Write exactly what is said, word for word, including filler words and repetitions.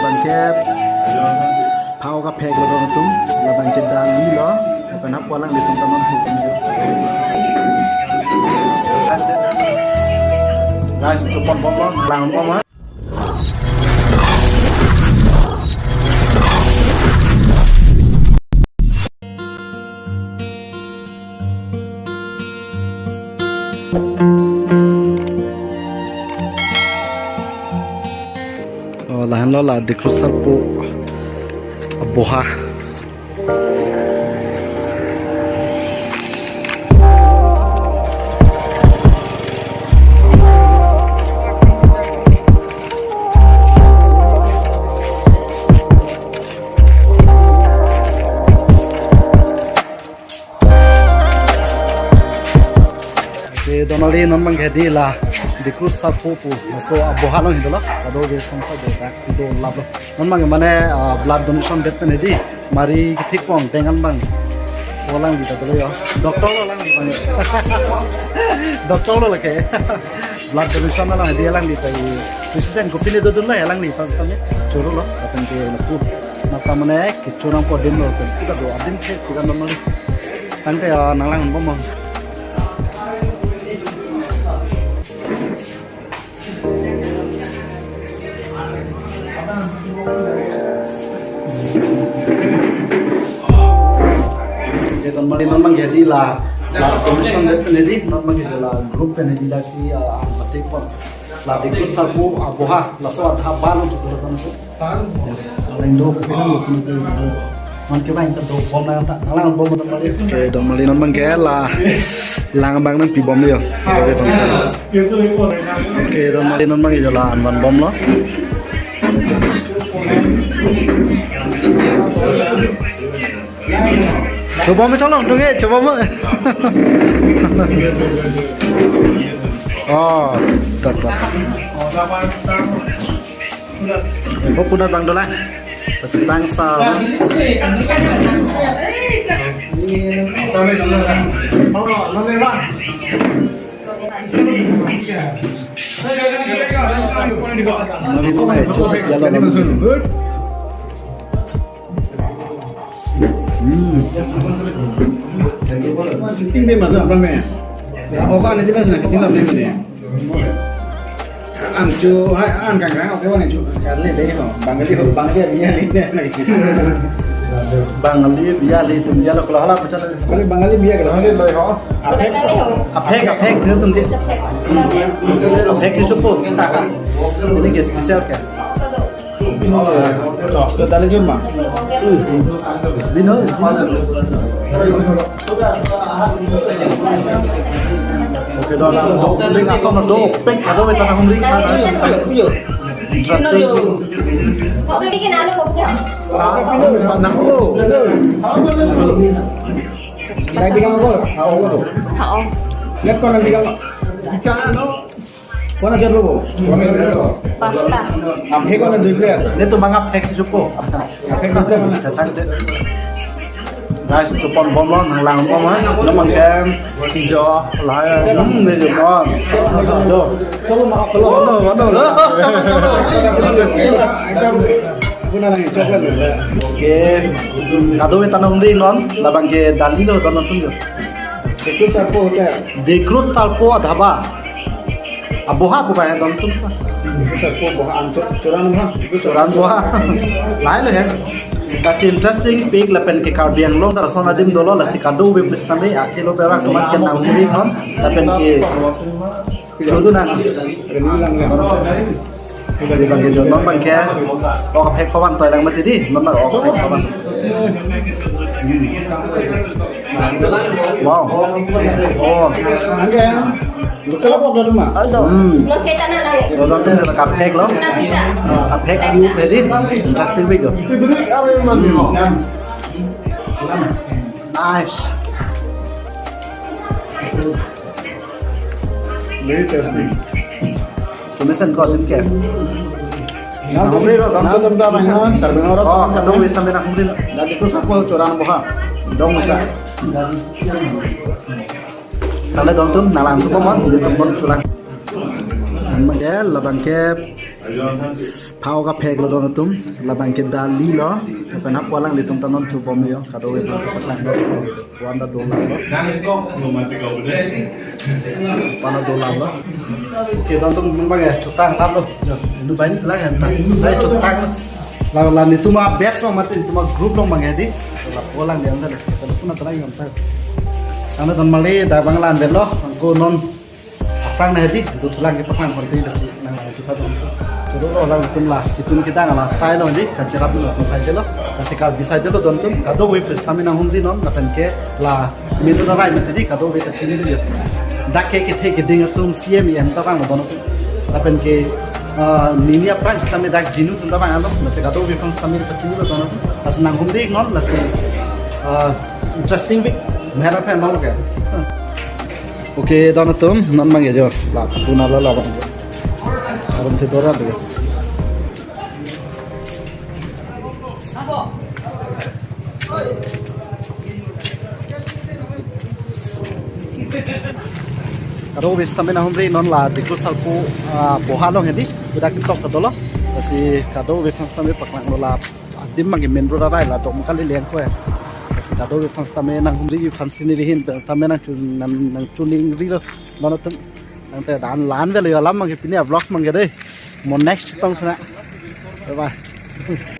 Ke phao kaphek lo dong atum, labang ke dali lo, lapen hap alanglitum ta non thuk. Guys, chupon bom lo, lang bom ha. Oh, lahen lo la Dikros Sarpo aboha. Ke donali non abang ke dei la Dikros Sarpo pu laso aboha along hidolo. Kadokave songsa do dak si do lap lo. Non abang mane, ah, blood donation det pen dei. Mari kethik pon tengan abang. Alangli ta dolo yo. Doctor lo alangli abang. Doctor lo lake. Blood donation along dei alangli ta. President kopine dodun lo alangli ta kami. Choro lo. Apen ke lapu. Mata mane kecho nangpo adim lo, kita do adim ke, kita normal. Tangte, ah, nanglang bom bom. Ke non abang, non abang ke dei la, la commission det pen dei, non abang ke la group pen dei la si, ah, ang batik pon. La Dikros Sarpo aboha, laso adhaba lo tu lo. Nang do, kopi nang do, kopi nang do. Man ke abang ta do bom nang ta, nang bom nang mari. Ke donali non abang ke la, lang abang nangpi bom yo. Ke donali non abang ke la an van bom lo. Chobom cholong tung e, chobom. Oh, tot, tot. Oh, punat abang dolang. Tang sa. Hmm. Sitting dei madu apa me? Ya, oka nanti pas na sitting apa me? An chu, hai, an kang kang, oke, wani chu. Charli dei ho, Bangali ho, Bangali biya li ne. Bangali biya li, tum biya lo kalau hala pecah. Bangali, Bangali biya kalau. Bangali lo ho. Aphek, aphek, aphek, dia tum dia. Aphek si chupo. Ini ke special ke? Bino, bino. Oke, dong, dong, dong, asal dong, pek, kadokave ta humri. Interesting. Ah, nang lo. Dai tiga mabol. Hao. Net ko nang tiga. Tiga ano? Kona jat lo? Pasta. Aphek kona dui plate. Ne tu manga phek si chupo. Aphek dui plate. Guys, chupon bom lo, nanglang bom ha. Namang kem, tijo, lahai, hmm, ne chupon. Do. Chalo ma, chalo. Mano, mano. Ekdom, puna nang chocolate. Oke. Kadokave ta nang dei non, labang ke dali lo don atum yo. Dikros Sarpo Hotel. Dikros Sarpo adhaba. Aboha pu abang don atum. Dikros Sarpo aboha an chu-, churan aboha. Churan aboha. Lahai lo he. Lasi interesting pik lapen ke Karbi Anglong ta lason adim dolo, lasi kadokave pis nami akhelo perak teman ke nang muri non lapen ke chodu nang. Reni lang lang. Dei abang ke jo, non abang ke. Ok aphek kovan toi lang mati dei, non abang ok aphek kovan. Wow. Oh. Angke, lokal apa duma? Odo. Hmm. Non kita na lagi. Odo te la kaphek lo. Kaphek yu pedi. Plastic bag lo. Nice. Very tasty. Tumesen ko jin ke. Nang humri lo, nang tum ta bang nang, tar bang ro. Oh, kadokave sampai nang humri lo. Dikros Sarpo churan aboha. Dong sa. Tale don atum, nanglang atum pon, di atum pon chulang. Mangke labang ke phao kaphek lo don atum, labang ke dali lo, lapen hapu alanglitum ta non chubom yo, kadokave paklang lo, wan ta dolang lo, wan ta dolang lo. Oke, don atum mangke chutang tap lo, yo, nu bai ni telang ya, tang, tang chutang lo. La, la netum a-batch lo mate netum a-group lo mangke di, la pulang di anta le, la puna telang ya anta. Anta don mali dak bang la-an vet lo, angko non aphrang na hedi, do thulang ke paklang konti lasi nang itu kado. Choro lo lang itum la, itum kedang la sai lo hedi, kacherap lo ko sai lo, lasi kal bisai lo don atum, kadokave fans tame nanghumri non, lapen ke la menu na rai mati di, kadokave ta chini di. Dak ke kethe keding atum C M E M ta bang lo don atum. Lapen ke, ah, nini aphrang sitame dak jinu atum ta bang lo, lasi kadokave fans tame ta chini lo don atum. Lasi nanghumri non, lasi, ah, interesting week. Mera phen lo ke. Oke, don atum, non mangke jo, la puna lo la bang. Arum si dora be. Kadokave sitame nanghumri non la Dikhu Salpu, ah, boha long hedi, udah ketok ke dolo. Lasi kadokave fans tame paklang lo la adim mangke main road arai la dok kali leng ko ya. Lasi kadokave fans tame nanghumri, fans sini rihin, tame nang chu-, nang, nangchuningri lo don atum. Nang te dan la-an vet lo yo alam mangke pini a-vlog mangke de. Mo next tong thana. Bye bye.